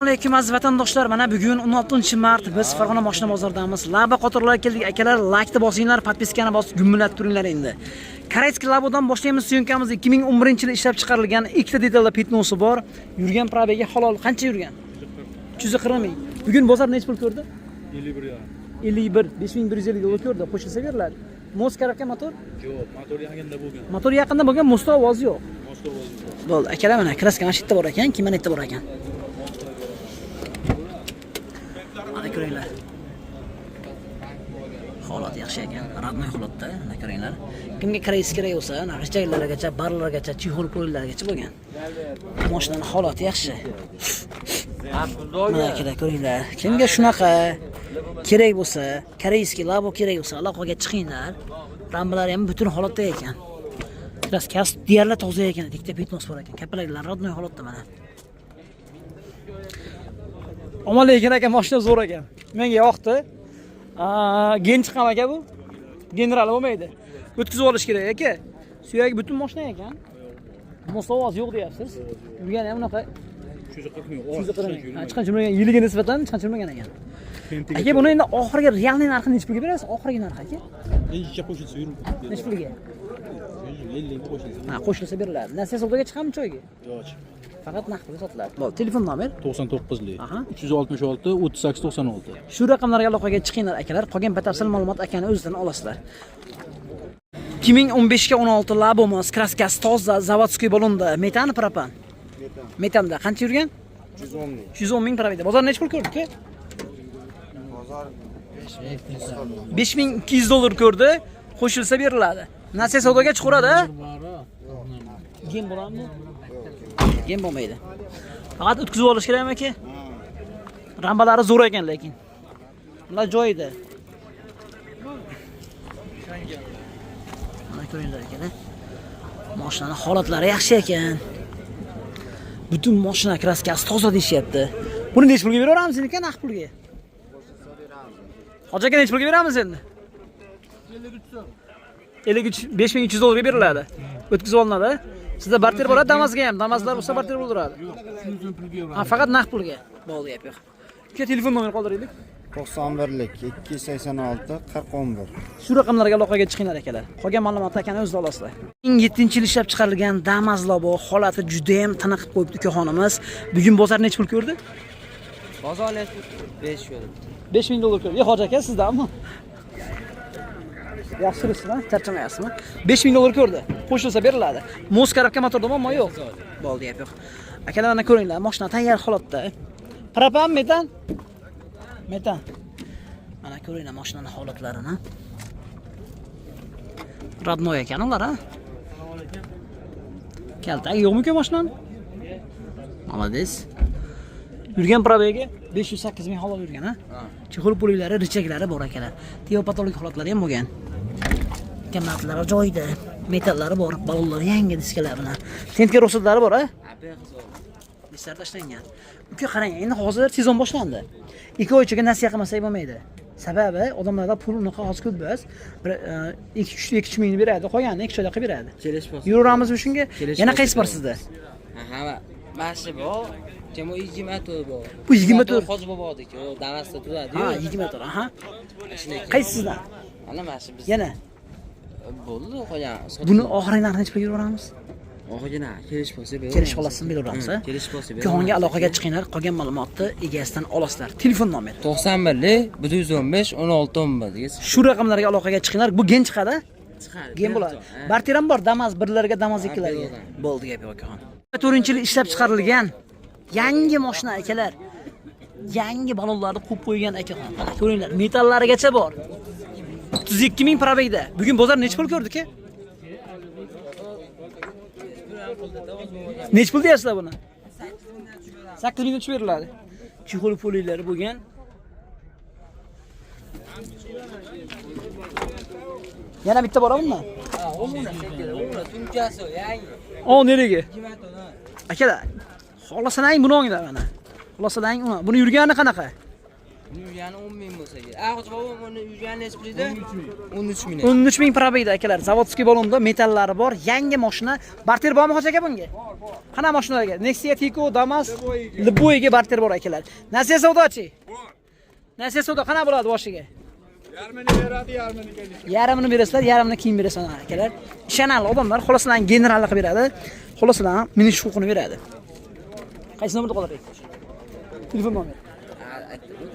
Alaykum, aziz vatandoshlar. Mana bugun 16 mart, biz Farg'ona mashina bozoridamiz. Labo qatorlarga keldik. Akalar, laykni bosinglar, подписка ni bosib, gumillatib turinglar endi. Корейский Labodan boshlaymiz съёмка mizni. 2011-yilda ishlab chiqarilgan, ikkita detalda пятно si bor. Yurgan пробег i halol qancha yurgan? 340 ming. Bugun bozor necha pul ko'rdi? 51 yarim. 51, 5150 dollar ko'rdi. Qo'shilsa beriladi. Мост, коробка, motor? Yo'q, motor yaqinda bo'lgan. Motor yaqinda bo'lgan, мост da ovozi yo'q. Мост da ovozi yo'q. Bo'ldi. Akalar, mana краска mana shu yerda bor ekan, keyin mana yerda bor ekan. Mana ko'ringlar. Holat yaxshi ekan. Родной holatda, mana ko'ringlar. Kimga корейский kerak bo'lsa, mana рычаг largacha, barlargacha, чехол po'llargacha bo'lgan. Mashinani holati yaxshi. Mana, akalar, ko'ringlar. Kimga shunaqa kerak bo'lsa, корейский Labo kerak bo'lsa, aloqaga chiqinglar. Rambalari ham butun holatda ekan. Краска si deyarli toza ekan, ikkita пятно si bor ekan. Kapalaklar родной holatda mana. Omon lekin aka, mashina zo'r ekan. Menga yoqdi. Gen chiqqan aka bu. General bo'lmaydi. O'tkazib olish kerak, aka. Suyagi butun mashina ekan. Мост ovoz yo'q deyapsiz. Yurgani ham unaqa 340 ming. 340 ming. Ha, chiqqan tushirmagan, yiliga nisbatan chiqqan tushirmagan ekan. Aka, buni endi oxirgi реальный narxini necha pulga berasiz? Oxirgi narxi, aka? Necha qo'shilsa yurib. Necha pulga? 50 ga qo'shilsa. Ha, qo'shilsa beriladi. Nasiya savdoga chiqadimi choyga? Yo'q. Faqat naqd pulga sotiladi. Bo'ldi, telefon nomer 99lik. Aha. 366 38 96. Shu raqamlarga aloqaga chiqinglar, akalar. Qolgan batafsil ma'lumot akani o'zidan olasizlar. 2015 ga 16 Labomiz, краска si toza, заводской balonda, metan, propan. Metanda qancha yurgan? 110 ming. 110 ming пробег da. Bozor necha pul ko'rdik? Bozor 5200 dollar. 5200 dollar ko'rdi. Qo'shilsa beriladi. Nasiya savdoga chiqaveradi, a? Gen bo'ladimi? Gen bo'lmaydi. Faqat o'tkazib olish kerakmi, aka? Rambalari zo'r ekan lekin. Bular joyida. Mana ko'ringlar, akalar. Mashinani holatlari yaxshi ekan. Butun mashina краска si toza deyishyapti. Buni necha pulga beraveramiz endi, naqd pulga? Hoji aka, necha pulga beramiz endi? 53 5300 dollarga beriladi. O'tkazib olinadi. Sizda barter bo'ladi, Damazga ham. Damazlar bo'lsa, barter bo'ldiradi. Ha, faqat naqd pulga. Bo'ldi, gap yo'q. Uka, telefon nomer qoldiraylik. 91lik 286 40 11. Shu raqamlarga aloqaga chiqinglar, akalar. Qolgan ma'lumotni akani o'zida olasizlar. 2007-yil ishlab chiqarilgan Damas Labo, holati juda ham tiniq qilib qo'yibdi ukaxonimiz. Bugun bozor necha pul ko'rdi? Bozor 5 ko'rdi. 5000 dollar ko'rdi. Hoji aka, sizdami? Yaxshi yuribsizmi? Charchamayapsizmi? 5000 dollar ko'rdi. Qo'shilsa beriladi. Мост, коробка, motorda muammo yo'q. Bo'ldi, gap yo'q. Akalar, mana ko'ringlar, mashina tayyor holatda. Propan, metan? Metan. Mana ko'ringlar mashinani holatlarini. Родной ekan ular, ha? Kaltak yo'qmi mashinani? Молодец. Yurgan пробег i 508 ming halol yurgan, ha? Чехол puliklari, рычаг lari bor, akalar. Teopatologik holatlari ham bo'lgan. Kamatlari joyida, metallari bor, balonlari yangi, diskalar bilan. Тент ga ruxsatlari bor, ha? Disklar tashlangan. Uka, qarang, endi hozir sezon boshlandi. 2 oy ichiga nasiya qilmasak bo'lmaydi. Sababi odamlarda pul unaqa hozir ko'p emas. Bir 2 3 2 3 mingni beradi, qolganini 2 oyda qilib beradi. Kelishib olsa. Yuraveramizmi shunga? Kelishib Yana olsa qaysi bor beramiz. sizda? Ha, hamma. Mana shu bor. Jami 24 bor. Bu 24? Hoji bobodiki, u Damasda turadi. Ha, 24, aha. Shunday. Qaysisidan? Ana mana shu biz. Yana Bo'ldi, qolgan. Buni oxirgi narxini necha pulga yuraveramiz? Oxirgi narx kelishib olsa beramiz. Kelishib olasizmi, beraveramiz, ha? Kelishib olsa beramiz. Ukaxonga aloqaga chiqinglar, qolgan ma'lumotni egasidan olasizlar. Telefon nomeri. 91 115 16 11 degan. Shu raqamlarga aloqaga chiqinglar. Bu gen chiqadi? Chiqadi. Gen bo'ladi. Barter ham bor, Damas birlarga, Damas ikkilarga. Beradi. Bo'ldi, gap yo'q, ukaxon. 4-yil ishlab chiqarilgan yangi mashina, akalar. Yangi balonlarni qo'yib qo'ygan akaxon. Mana ko'ringlar, metallarigacha bor. 32 ming пробег da. Bugun bozor necha pul ko'rdik? Necha pul deyapsizlar buni? 8 mingdan tushib beriladi. Чехол puliklari bo'lgan. Yana bitta bor bundan. Ha, o'ngda sekida, o'ngda sumkasi yangi. O, nerigi? 24. Akalar, xohlasalang buni olinglar mana. Xohlasalang uni. Buni yurgani qanaqa? Yurgani 10 ming bo'lsa kerak. A, hoji bobom uni yurgani nechi pul edi? 13 ming. 13 ming probegda akalar. Zavodskiy balonda metallari bor, yangi mashina. Barter bormi hoji aka bunga? Qana mashinalarga? Nexia, Tico, Damas, Liboyga barter bor akalar. Nasiya savdochi? Bor. Nasiya savdo qana bo'ladi boshiga? Yarmini beradi, yarmini kelishadi. Yarmini berasizlar, yarmini keyin berasizlar akalar. Ishonarli odamlar xuloslarni generalni qilib beradi. Xuloslarni minish huquqini beradi. Qaysi nomerda qoladi? Telefon nomeri.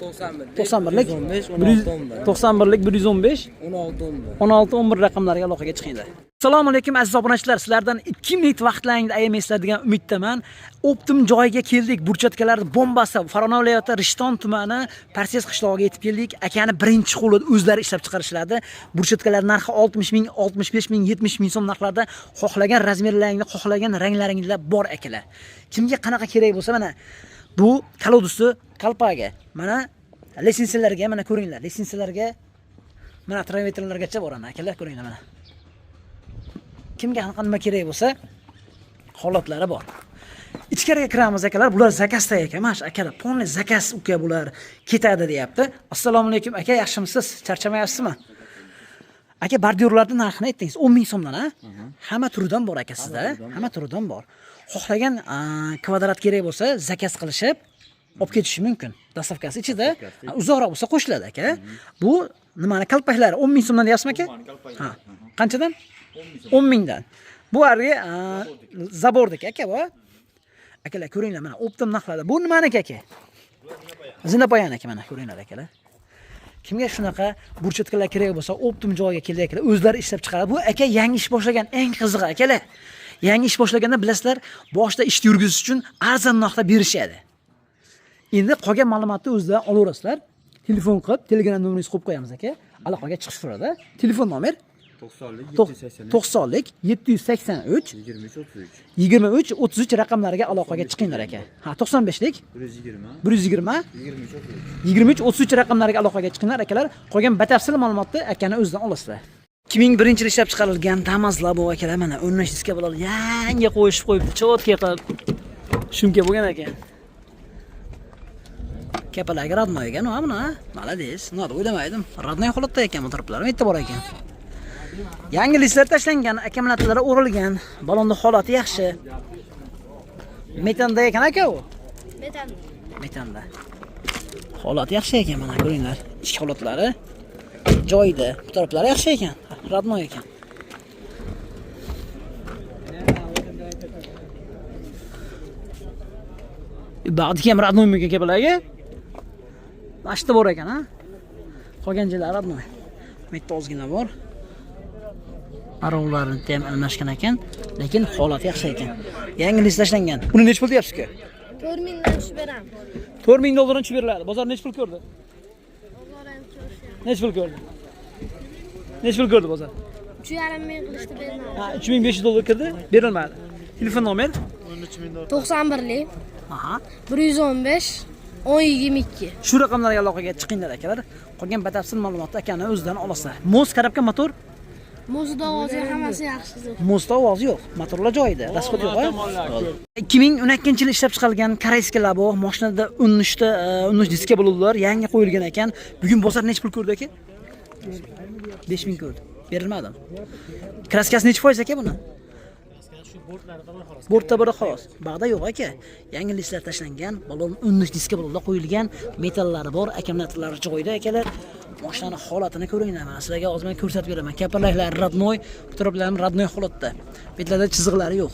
91. 91lik 115 16 11. 91lik 115 16 11. 16 11 raqamlariga aloqaga chiqinglar. Assalomu alaykum aziz obunachilar. Sizlardan 2 minut vaqtlaringizni ayamaysizlar degan umiddaman. Optim joyiga keldik. Burchatkalar bombasi Farg'ona viloyati Rishton tumani Parses qishlog'iga yetib keldik. Akani birinchi qo'lida o'zlari ishlab chiqarishadi. Burchatkalar narxi 60 ming, 65 ming, 70 ming so'm narxlarda xohlagan razmerlaringizda, xohlagan ranglaringizda bor akalar. Kimga qanaqa kerak bo'lsa mana bu kolodusi kalpaga, mana lisensiyalarga mana ko'ringlar, lisensiyalarga mana travetrlargacha bor ana akalar ko'ringlar mana. Kimga qanaqa nima kerak bo'lsa holatlari bor. Ichkariga kiramiz akalar, bular zakazda ekan, mana shu akalar, polniy zakaz uka bular ketadi deyapti. Assalomu alaykum aka, yaxshimisiz? Charchamayapsizmi? Aka, bordyurlarning narxini aytdingiz, 10 ming so'mdan, ha? Hamma turidan bor aka sizda, hamma turidan bor. Xohlagan kvadrat kerak bo'lsa, zakaz qilishib olib ketishi mumkin. Dastavkasi ichida, uzoqroq bo'lsa qo'shiladi aka. Bu nimani kalpaklari 10 ming so'mdan deyapsizmi aka? Ha. Qanchadan? 10 mingdan. Bu argi zabordiki aka bu. Akalar ko'ringlar mana optim narxlarda. Bu nimaniki aka? Zinapoyaniki mana ko'ringlar akalar. Kimga shunaqa burchatkalar kerak bo'lsa, optim joyga keldi akalar, o'zlari ishlab chiqaradi. Bu aka yangi ish boshlagan, eng qizig'i akalar. Yangi ish boshlaganda bilasizlar, boshida ishni yurgizish uchun arzon narxda berishadi. Endi qolgan ma'lumotni o'zlari olaverasizlar. Telefon qilib, Telegram nomeringizni qo'yib qo'yamiz aka. Aloqaga chiqish turadi. Telefon nomer 90lik 90lik 783 783 23 33. 23 33 raqamlariga aloqaga chiqinglar aka. Ha, 95lik 120 120 23 33. 23 33 raqamlariga aloqaga chiqinglar akalar. Qolgan batafsil ma'lumotni akani o'zidan olasizlar. 2001 yil ishlab chiqarilgan Damas'lar bu akalar mana o'rnash diska bo'ladi. Yangi qo'yishib qo'yibdi, chotga qilib. Shumka bo'lgan ekan. Kapalagi rodnoy ekan, ha buni, ha? Malades. Nima deb o'ylamaydim. Rodnoy holatda ekan bu turiblar, bitta bor ekan. Yangi listlar tashlangan, akkumulyatorlari o'rilgan, balonning holati yaxshi. Metanda ekan aka u. Metanda. Metanda. Holati yaxshi ekan mana ko'ringlar. Ichki holatlari joyida, bu taraflari yaxshi ekan, rodnoy ekan. Bag'diki ham rodnoy ekan kapalagi. Mana shu bor ekan, ha? Qolgan joylari rodnoy. Bu yerda ozgina bor. Parovlarni ham almashgan ekan, lekin holati yaxshi ekan. Yangi list tashlangan. Buni necha pul deyapsiz-ku? 4 mingdan tushib beramiz. 4000 dollardan tushib beriladi. Bozor necha pul ko'rdi? Bozor ham ko'rishyapti. Necha pul ko'rdi? Necha pul ko'rdi bozor? 3,5 ming qilishdi bermadi. Ha, 3500 dollar kirdi, berilmadi. Telefon nomer? 91lik Aha. 115 10 22. Shu raqamlarga aloqaga chiqinglar akalar. Qolgan batafsil ma'lumotni akani o'zidan olasizlar. Most karabka motor? Mozda ovozi hammasi yaxshi. Mostda ovoz yo'q, motorlar joyida, rasxod yo'q. 2012 yil ishlab chiqarilgan koreyskiy Labo mashinada 13 ta 13 diska bo'ladilar, yangi qo'yilgan ekan. Bugun bozor necha pul ko'rdi aka? 5000 ko'rdi. Berilmadimi? Kraskasi necha foiz aka buni? Bortda biri xolos. Bag'da yo'q aka. Yangi listlar tashlangan, balon 13 diska bo'ladilar qo'yilgan, metallari bor, akkumulyatorlari joyida akalar. Mashinani holatini ko'ringlar, mana sizlarga hozir men ko'rsatib beraman. Kapalaklar rodnoy, bu taraflar ham rodnoy holatda. Betlarda chiziqlari yo'q.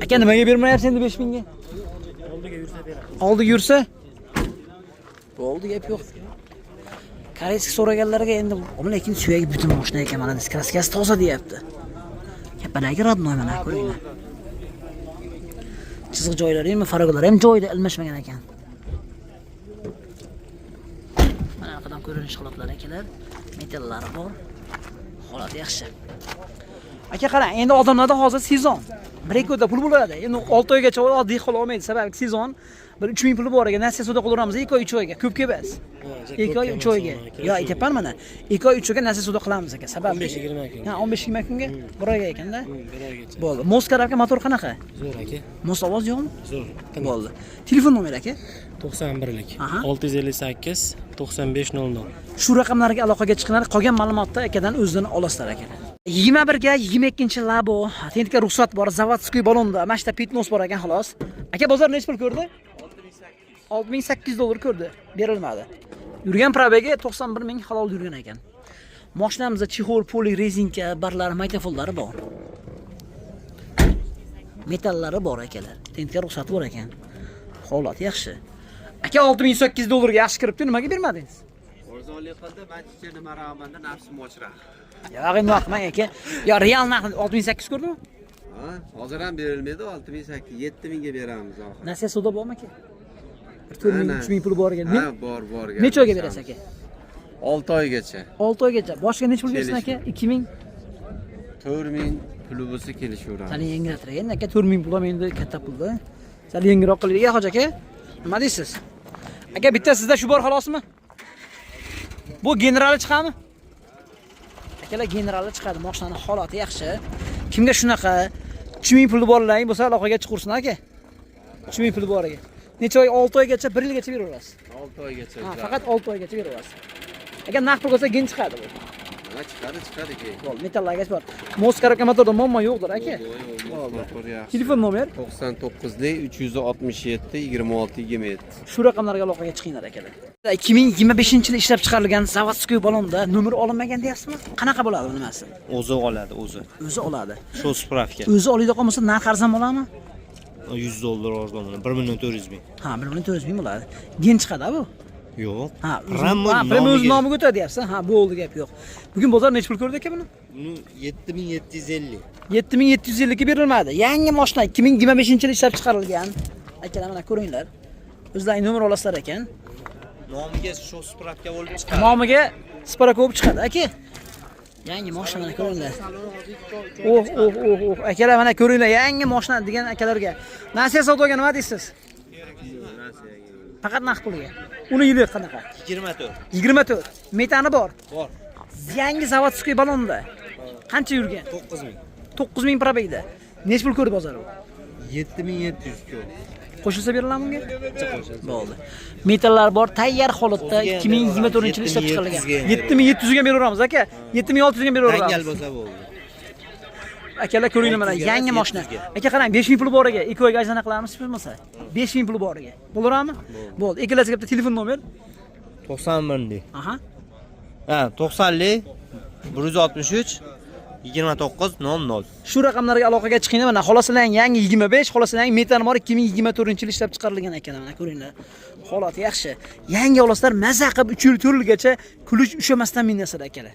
Aka nimaga bermayapsiz endi 5000 ga? Oldiga yursa beradi. Oldiga yursa? Bo'ldi, gap yo'q. Koreyskiy so'raganlarga endi, lekin suyagi butun mashina ekan, mana kraskasi toza deyapti. Kapalagi rodnoy mana ko'ringlar. Chiziq joylari ham, farog'lari ham joyida ilmashmagan ekan. Mana orqadan ko'rinish holatlari akalar, metallari bor. Holati yaxshi. Aka qarang, endi odamlarda hozir sezon. 1-2 oyda pul bo'ladi. Endi 6 oygacha oddiy qila olmaydi, sababi sezon. Bir 3000 puli bor ekan, nasiya savdo qilaveramiz 2 oy 3 oyga, ko'p emas. 2 oy 3 oyga. Yo, aytyapman mana. 2 oy 3 oyga nasiya savdo qilamiz aka. Sabab 15-20 kunga. Ha, 15-20 kunga bir oyga ekanda. Bir oygacha. Bo'ldi. Mos karabka motor qanaqa? Zo'r aka. Mos ovoz yo'qmi? Zo'r. Bo'ldi. Telefon nomeri aka? 91lik. Aha. 658 95 00. Shu raqamlarga aloqaga chiqinglar, qolgan ma'lumotni akadan o'zidan olasizlar akalar. 21 ga 22 labo, texnika ruxsat bor, заводской balonda, mana shu pitnos bor ekan xolos. Aka, bozor necha pul ko'rdi? 6800 dollar ko'rdi, berilmadi. Yurgan пробег i 91 ming halol yurgan ekan. Mashinamizda чехол, puli, rezinka, barlari, magnitofonlari bor. Metallari bor akalar. Texnika ruxsati bor ekan. Holat yaxshi. Aka, 6800 dollarga yaxshi kiribdi, nimaga bermadingiz? Arzonlik qildi, man chicha nima rag'banda nafsim ochroq. Yo'q, endi vaqtmang aka. Yo, real narxi 6800 ko'rdimi? Ha, hozir ham berilmaydi, 6800, 7000 ga beramiz oxiri. Nasiya savdo bormi aka? Bir 4000, 3000 puli bor ekan. Ha, bor, bor. Necha oyga berasiz aka? 6 oygacha. 6 oygacha. Boshqa necha pul bersin aka? 2000. 4000 puli bo'lsa kelishaveramiz. Sal yengilroq endi aka, 4000 pul ham endi katta pul-da. Sal yengilroq qilaylik, hoji aka. Nima deysiz? Aka, bitta sizda shu bor xolosmi? Bu generali chiqadimi? Akalar, generali chiqadi. Mashinani holati yaxshi. Kimga shunaqa 3000 puli borlaring bo'lsa aloqaga chiqursin aka. 3000 puli bor aka. Necha oy? 6 oygacha, 1 yilgacha beraverasiz. 6 oygacha. Ha, faqat 6 oygacha beraverasiz. Agar naqd pul bo'lsa, gen chiqadi bu. Ha, chiqadi, chiqadi keyin. Bo'ldi, metallagash bor. Mos korobka motorda muammo yo'qdir aka. Motor yaxshi. Telefon nomer 99lik 367 26 27. Shu raqamlarga aloqaga chiqinglar akalar. 2025-yil ishlab chiqarilgan заводской balonda nomer olinmagan deyapsizmi? Qanaqa bo'ladi bu nimasi? O'zi oladi, o'zi. O'zi oladi. Shu справка. O'zi oladigan bo'lsa narx arzon bo'ladimi? 100 dollar arzon bo'ladi. 1 million 400 ming. Ha, 1 million 400 ming bo'ladi. Gen chiqadi bu. Yo'q. Ha, Prямо ha, prямо o'zi nomiga. nomiga o'tadi deyapsiz. Ha, bo'ldi, gap yo'q. Bugun bozor necha pul ko'rdi aka buni? Buni 7750. 7750 ga berilmadi. Yangi mashina 2025-yil ishlab chiqarilgan. Akalar, mana ko'ringlar. O'zlaring nomer olasizlar ekan. Nomiga shu справка bo'lib chiqadi. Nomiga справка bo'lib chiqadi, aka. Yangi mashina, mana ko'ringlar. Oh, oh, oh, oh. Akalar, mana ko'ringlar, yangi mashina degan akalarga. Nasiya savdoga nima deysiz? Faqat naqd pulga. Uni yili qanaqa? 24. 24. Metani bor. Bor. Yangi заводской balonda. Qancha yurgan? 9000. 9000 пробег da. Necha pul ko'rdi bozor bu? 7700 ko'rdi. Qo'shilsa beriladimi bunga? Bo'ldi. Metallar bor, tayyor holatda O'ziga ham 2024-yil ishlab chiqarilgan. 7700 7700 ga beraveramiz aka. 7600 ga beraveramiz. Dangal bo'lsa bo'ldi. Akalar, ko'ringlar mana 700 ga yangi emas, mashina. 700 ga. Aka, qarang, 5000 puli bor aka. 2 oyga ajrana qilamiz bo'lmasa. 5000 puli bor aka. Bo'laverami? Bo'ldi. Ikkalasiga bitta telefon nomer. 91lik. Aha. Ha, 90lik 163 29 00. Shu raqamlarga aloqaga chiqinglar. Mana xoloslang yangi 25, xoloslang metan bor, 2024-yil ishlab chiqarilgan ekan, mana ko'ringlar. Holati yaxshi. Yangi olasizlar, maza qilib 3 yil 4 yilgacha kulish ushamasdan minasizlar akalar.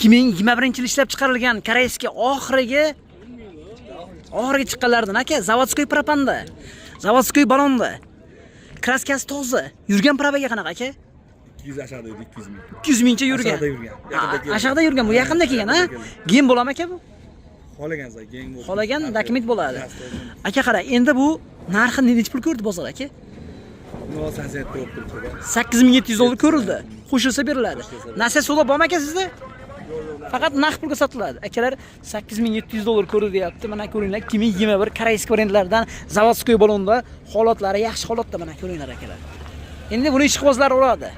2021-yil ishlab chiqarilgan корейский oxirgi chiqqanlardan aka, заводской propanda. Заводской balonda. Краска si toza. Yurgan пробег i qanaqa aka? 200 aşağıda yurdi, 200 ming. 200 mingcha yurgan. Aşağıda yurgan. Ha, aşağıda yurgan, bu yaqinda kelgan, ha? Gen bo'ladimi aka bu? Xohlagan gen bo'lsin. Xohlagan dokument bo'ladi. Aka, qarang, endi bu narxi necha pul ko'rdi bozor aka? 87 bo'lib turibdi. 8700 dollar ko'rildi. Qo'shilsa beriladi. Nasiya so'lab bormi aka sizda? Faqat naqd pulga sotiladi. Akalar, 8700 dollar ko'rdi deyapti. Mana ko'ringlar, 2021 корейский variantlardan заводской balonda, holatlari yaxshi holatda, mana ko'ringlar akalar. Endi buni ishqibozlar uradi.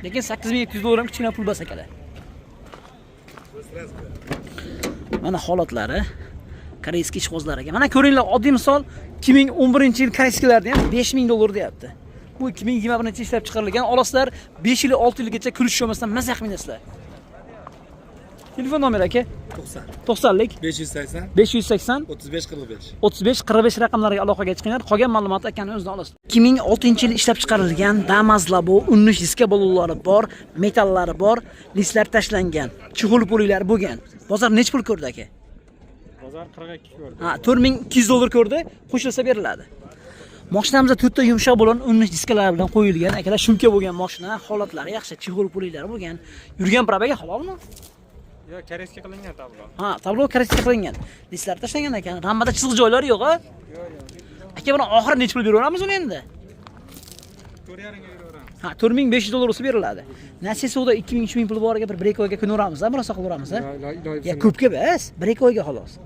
Lekin 8700 dollar ham kichkina pul bas akalar. Mana holatlari корейский ishqibozlar aka. Mana ko'ringlar, oddiy misol 2011-yil корейский larda ham 5000 dollar deyapti. Bu 2021 ishlab chiqarilgan. Olasizlar, 5 yil, 6 yilgacha kulish olmasdan maza qilib minasizlar. Telefon nomeri aka? 90. 90lik 580 580 35 45. 35 45 raqamlariga aloqaga chiqinglar. Qolgan ma'lumotni akani o'zidan olasiz. 2006-yil ishlab chiqarilgan Damas Labo 13 diska balonlari bor, metallari bor, listlar tashlangan, чехол pullar bo'lgan. Bozor necha pul ko'rdi aka? Bozor 42 ko'rdi. Ha, 4200 dollar ko'rdi, qo'shilsa beriladi. Mashinamizda to'rtta yumshoq bo'lgan 13 diskalar bilan qo'yilgan. Akalar, шумка bo'lgan mashina, holatlari yaxshi, чехол pullar bo'lgan. Yurgan пробег i halolmi? Yo'q, корейский qilingan tablo. Ha, tablo корейский qilingan. Disklar tashlangan ekan. Ramada chiziq joylari yo'q, ha? Yo'q, yo'q. Aka, buni oxiri necha pul beraveramiz uni endi? 4,5 ga beraveramiz. Ha, 4500 dollar bo'lsa beriladi. Nasiya suvda 2000 3000 pul boriga bir 1-2 oyga kunaveramiz, ha, murosa qilaveramiz, ha? Ya ko'pga bas, 1-2 oyga xolos.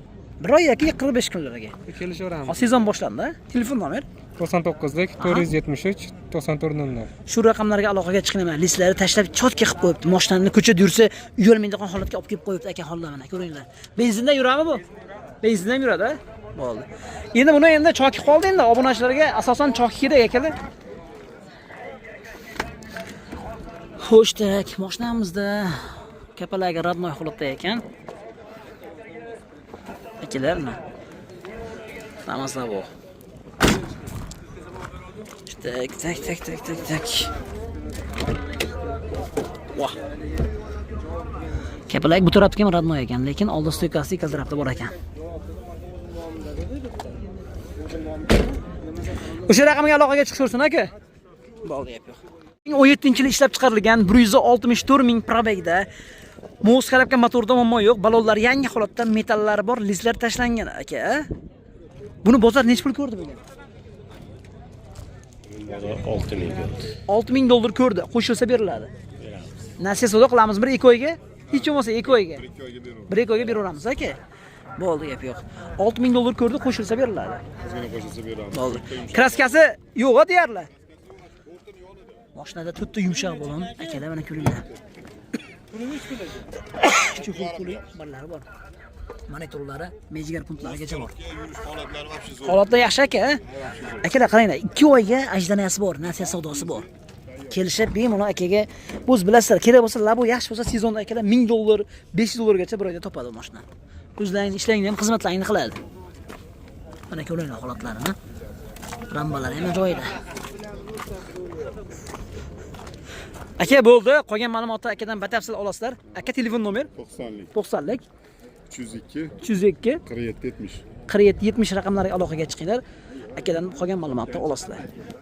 Bir oy yoki 45 kunlarga. Kelishaveramiz. Hozir sezon boshlandi, ha? Telefon nomer 99lik 473 94 00. Shu raqamlarga aloqaga chiqing, mana listlarni tashlab chotga qilib qo'yibdi. Mashinani ko'chada yursa uyalmaydigan holatga olib kelib qo'yibdi aka holda mana ko'ringlar. Benzinda yuradimi bu? Benzinda ham yuradi, ha? Bo'ldi. Endi buni endi choki qoldi endi obunachilarga asosan choki kerak akalar. Xo'sh, tak, mashinamizda kapalagi родной holatda ekan. Akalar, mana. Namazlar bu. Так, так, так, так, так, так. Voh. Kapalak bu tarafga ham родной ekan, lekin oldi стойка si ikkala tarafda bor ekan. O'sha raqamga aloqaga chiqishaversin aka. Bo'ldi, gap yo'q. 2017-yil ishlab chiqarilgan 164 ming пробег da Mo'z коробка motorda muammo yo'q, balonlar yangi holatda, metallari bor, lizlar tashlangan aka. Buni bozor necha pul ko'rdi bugun? 6000 bo'ldi. 6000 dollar ko'rdi. Qo'shilsa beriladi. Nasiya savdo qilamiz bir 2 oyga. Hech bo'lmasa 2 oyga. 1-2 oyga beraveramiz aka. Bo'ldi, gap yo'q. 6000 dollar ko'rdi, qo'shilsa beriladi. Ozgina qo'shilsa beramiz. Bo'ldi. Краска si yo'q deyarli. Mashinada to'rtta yumshoq balon, akalar mana ko'ringlar. Chuqur puli barlari bor. Monitorlari, mejigar punktlarigacha bor. Yurish holatlari вообще zo'r. Holatda yaxshi aka. Akalar qaranglar, 2 oyga ajdanasi bor, nasiya savdosi bor. Kelishib bemalol akaga, o'z bilasizlar, kerak bo'lsa labo yaxshi bo'lsa sezonda akalar 1000 dollar, 500 dollargacha bir oyda topadi bu mashina. O'zlaring ishlaringni ham xizmatlaringni qiladi. Mana ko'ringlar holatlarini. Rambalari ham joyida. Aka bo'ldi, qolgan ma'lumotni akadan batafsil olasizlar. Aka telefon nomer 90lik 90lik 302 302 47 70. 47 70 raqamlariga aloqaga chiqinglar. Akadan qolgan ma'lumotni olasizlar.